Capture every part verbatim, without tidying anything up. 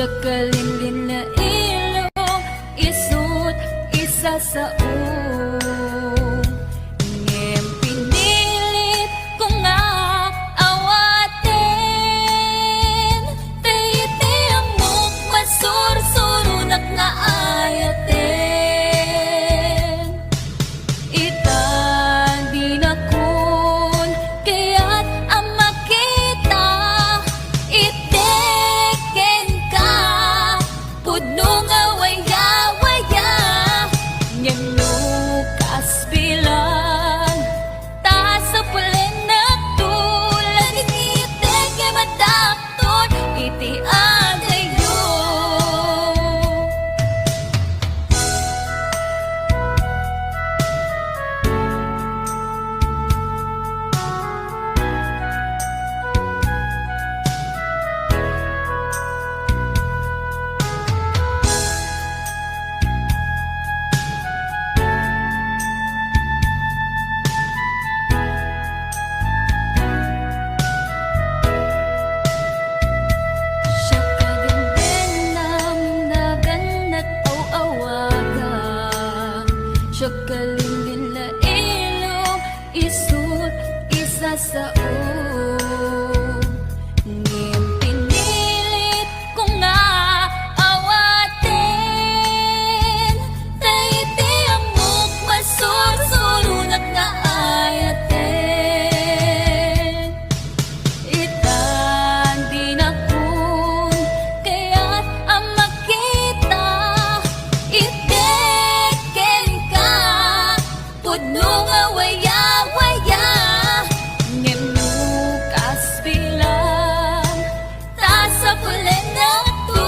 Kalinlinna ilong, isut' isasao. Ngem pinilit ko nga awaten, ta iti ammok masursuronak nga ayaten. Ita dinakon kayat a makita, iti kenka pudno nga waya-waya, ngem no kas bilang, ta sapulennakto, ladingiti nga madakton iti adayo. Siak a gentennam, nagannak aw-awagan. Siak a linlinna ilong, isut' isasao. Ngem pinilit ko nga awaten, ta iti ammok masursuronak nga ayaten. Ita dinakon kayat a makita, iti kenka pudno nga waya-waya, ngem no kas bilang, ta sapulennakto,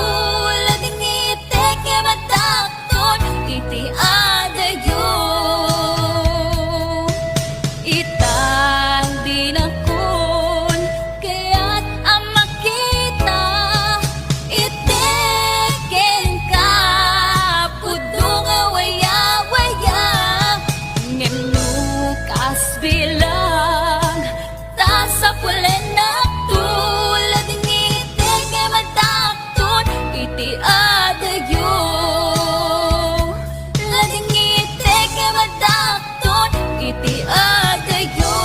ladingiti nga madakton iti adayo. Ita dinakon kayat a makita, iti kenka pudno nga waya-waya, ngem no kas bilang, ta sapulennakto, ladingiti nga madakton iti adayo. Ladingiti nga madakton iti adayo.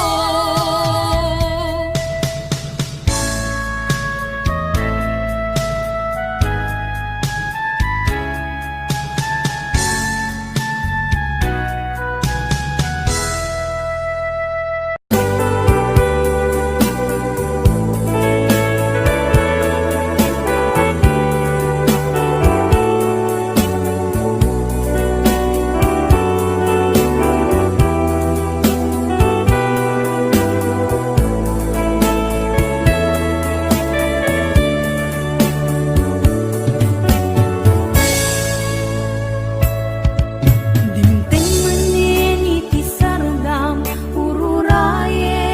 Dimteng manen iti sargam, ururaye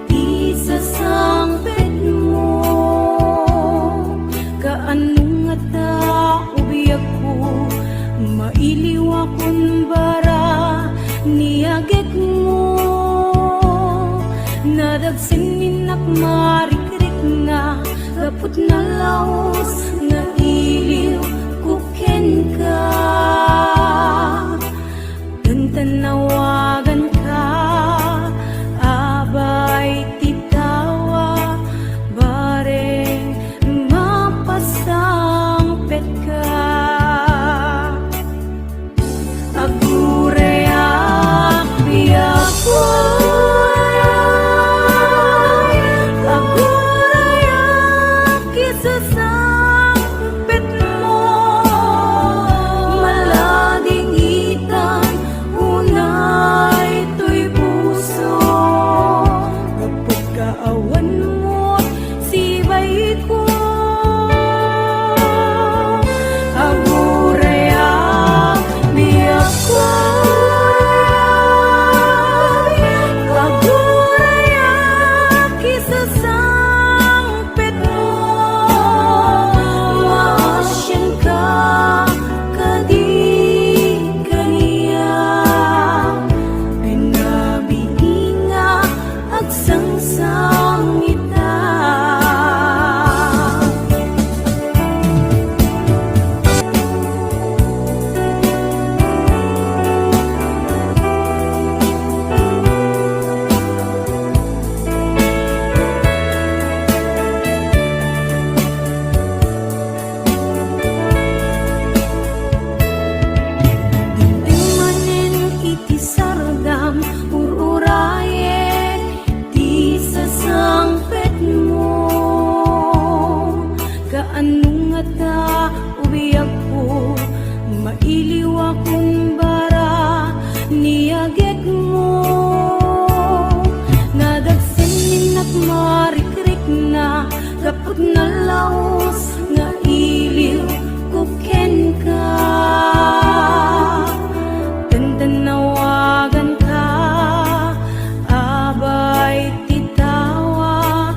ti sasangpetmo. Kaano ngata, o biagko, mailiwakon bara ni agekmo? Nadagsen ni innak marikrikna, gapu ta nalaus nga iliwko kenka. Ken ta nawaganka, abay ti tawa, bareng mapasangpetka. Agurayak, biagko, agurayak, isasangpetmo. Nalaus nga iliwko kenka, tantannawaganka, abay ti tawa,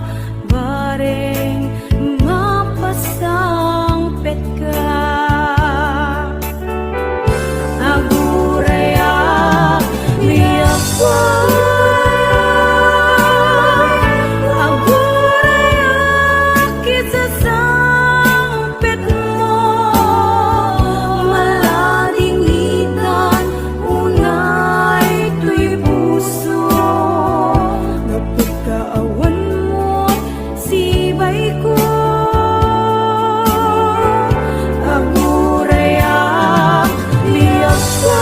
bareng mapasangpetka. Agurayak, biag ko. Agurayak, kisasangpetmo. Maladingitan, unay toy puso. Gapu ta awan met sibaiko. Agurayak, biag ko.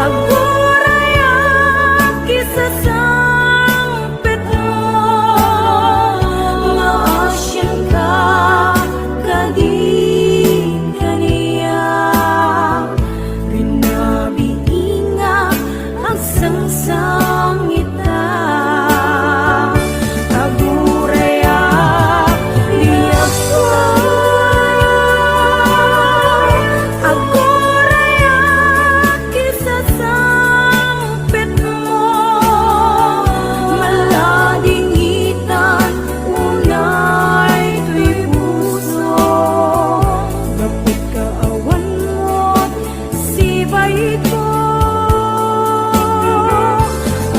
Agurayak, kisasangpetmo. Maasianka kadi kaniak. Rinabiinga, agsangsangita. Agurayak, biag ko. Agurayak, kisasangpetmo. Maladingitan, unay toy puso. Gapu ta awan met sibaiko.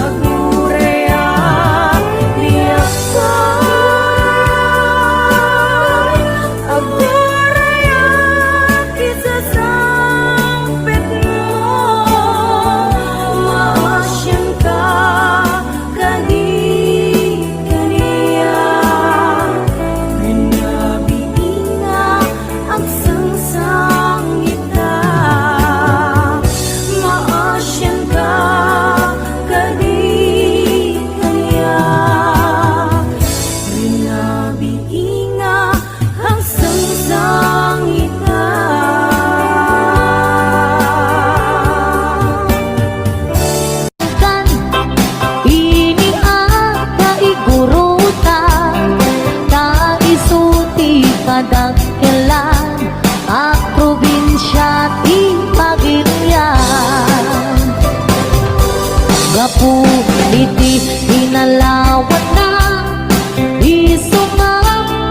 Agurayak, biag ko. Agurayak, kisasangpetmo. Maasianka kadi kaniak. Rinabiinga, agsangsangita. Maasianka kadi kaniak. Rinabiinga, agsangsangita. Kan ini a kaigurutan, ta isu ti kadakkelan a probinsia ti Pagilian. Gapu iti pinalawanna, isu nga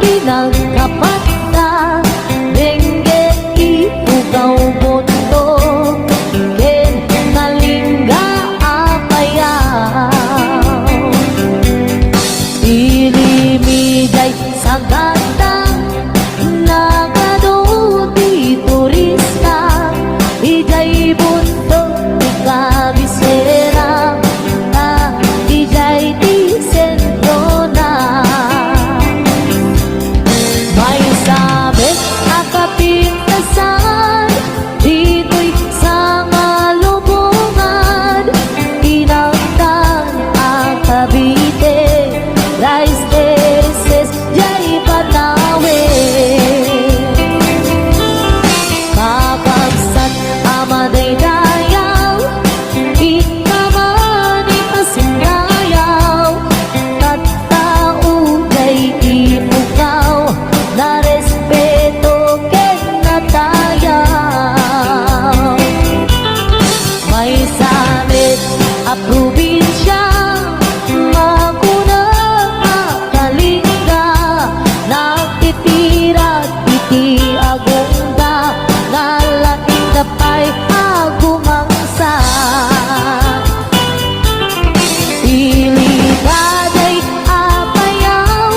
pinagkapatda, denggen, ipugaw, bundok, ken Kalinga a bayaw. Ilim idiay sagada, nagadu ti turista, idiay bundok ti kabisera, ta idiay ti sentrona. Maysa met a kapintasan, ditoy Sangalubongan, inangtan a Cavite, rice terraces, jay panawen. Kakabsat a madaydayaw, ikkamani a sindayaw, tattao jay ipukaw, narespeto ken natayaw. Maysa met a probinsia, makuna a Kalinga, nakitirak iti agongga, nalaingda pay a gumangsa. Ilikada a bayaw,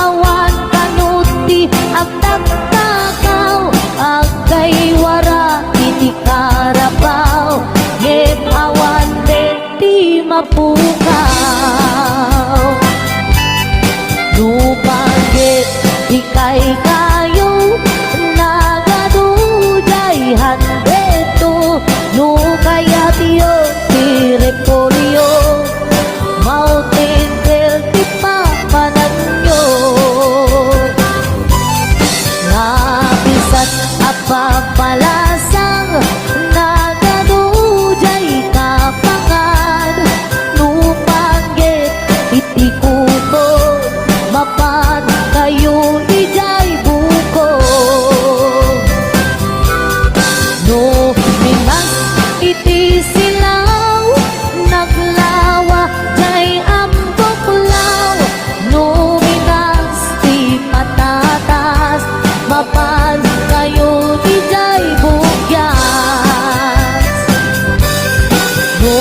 awan kano ti agtaktakaw, aggaywara iti karabaw, ngem awan met ti mapukaw. No panggep ti kaykayo, nagadu jay handetto. No kayatyo ti repolyo, mountain bell ti papananyo. Napisat a papalasang, nagadu jay kapangan. No panggep iti kuko, Apan kayo ti jay bugyas. No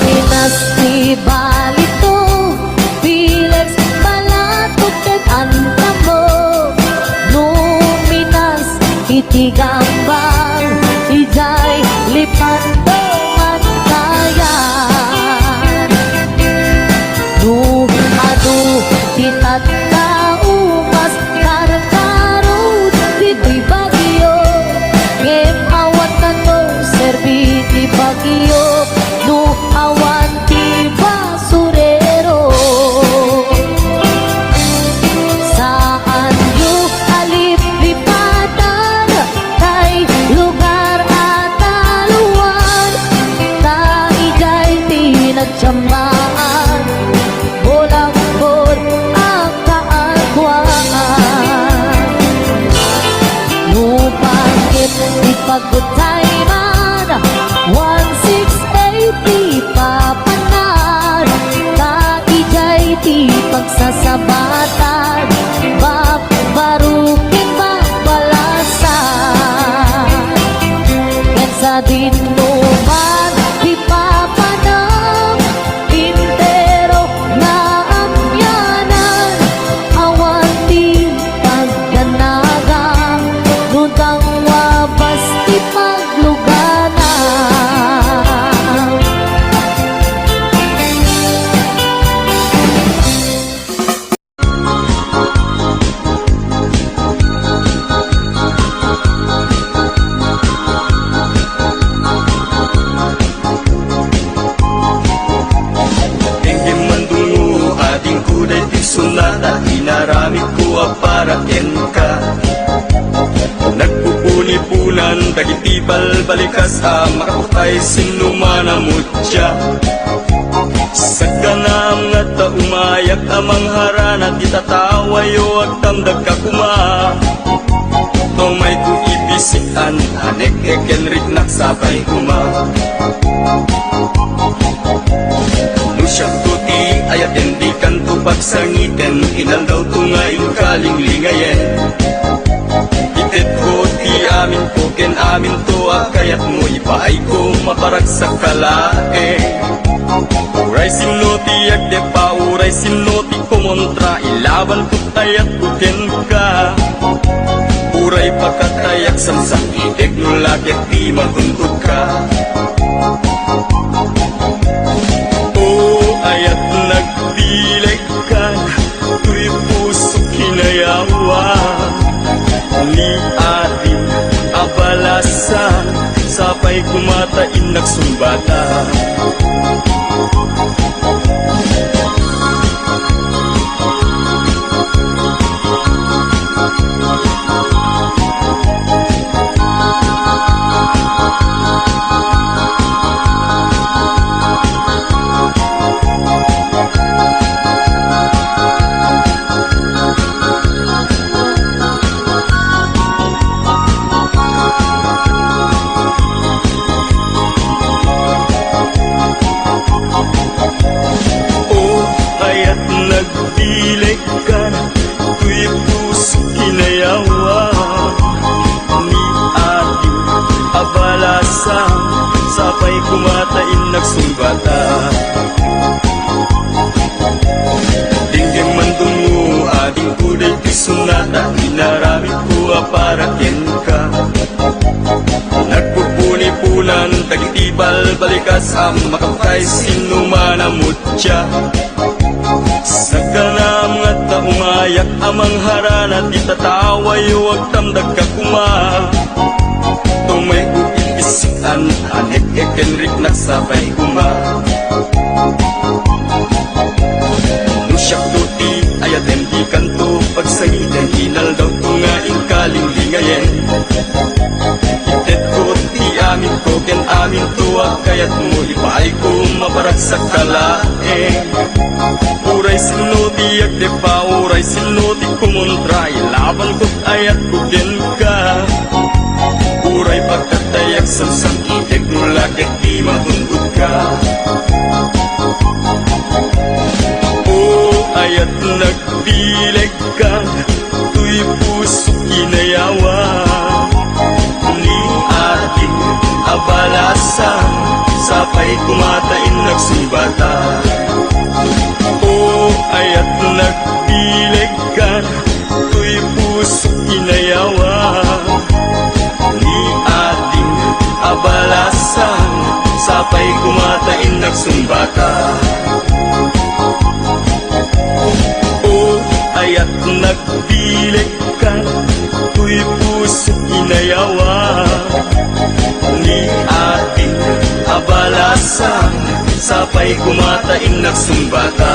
minas ti balito, Felix, balatok ket antamo. No minas iti gambang, ijay lipando mantayan. No adu ti tattao, mas karkarud ditoy bagyo, ngem awan kano serbi ti bagyo no awan ti basurero. Saanyo a liplipatan tay lugar a taluan, ta ijay ti nagtsammaan, bolagbor a kaaduan. No panggep ti pagtayman, one six eighty papanan, ta ijay ti pagsasabatan, babbaro ken babbalasan. Ken sadino man ti papanan, entero nga amianan, awan ti pagdanagan, no dangwabas ti paglugana. Denggem mandungo, adingko daytoy sonata, inaramidko a para kenka. Nagpupuniponan dagiti balbalikas a makapatay, sinno man a mutya. Saganaam nga adda umayak a mangharana ti tatawayo, agtamdagka koma. Tumayko ipisian, anek-ek ken riknak sapay koma. No siakto ti ayaten, dikanto pagsangiten, inaldawto nga inkalinglingayen. Itetko ti aminko ken aminto a kayatmo, ipaayko maparagsak ka laeng. Uray sinno ti agdeppa, uray sinno ti kumontra, ilabanko ti ayatko kenka. Uray pakatayak, sangsang-itek no la ket di matungtodka. O ayat, nagbileg ka, toy puso kinayawa. Ni ading a balasan, sapay koma ta innak sungbata. O ayat, nagbileg ka, toy puso kinayawa. Ni ading a balasan, sapay koma ta innak sungbata. Denggem mandungo, adingko daytoy sonata, inaramidko a para kenka. Nagpupuniponan dagiti balbalikas a makapatay, sinno man a mutya. Saganaam nga adda umayak a mangharana ti tatawayo, agtamdagka koma. Tumayko ipisian, anek-ek ken riknak sapay koma. No siakto ti ayaten, dikanto pagsangiten, inaldawto nga inkalinglingayen. Itetko ti aminko ken aminto a kayatmo, ipaayko maparagsak ka laeng. Uray sinno ti agdeppa, uray sinno ti kumontra, ilabanko ti ayatko kenka. Uray pagkatayak, sangsang-itek no la ket di matungtodka. O ayat, nagbileg ka, toy puso Pay kumata innak sumbata. O ayat nagbilegkan, toy pusok inayawa. Ni ading abalasan, sapay kumata innak sumbata. O ayat nagbilegkan, toy pusok inayawa. Ni ading abalasan, sapay kumata innak sumbata.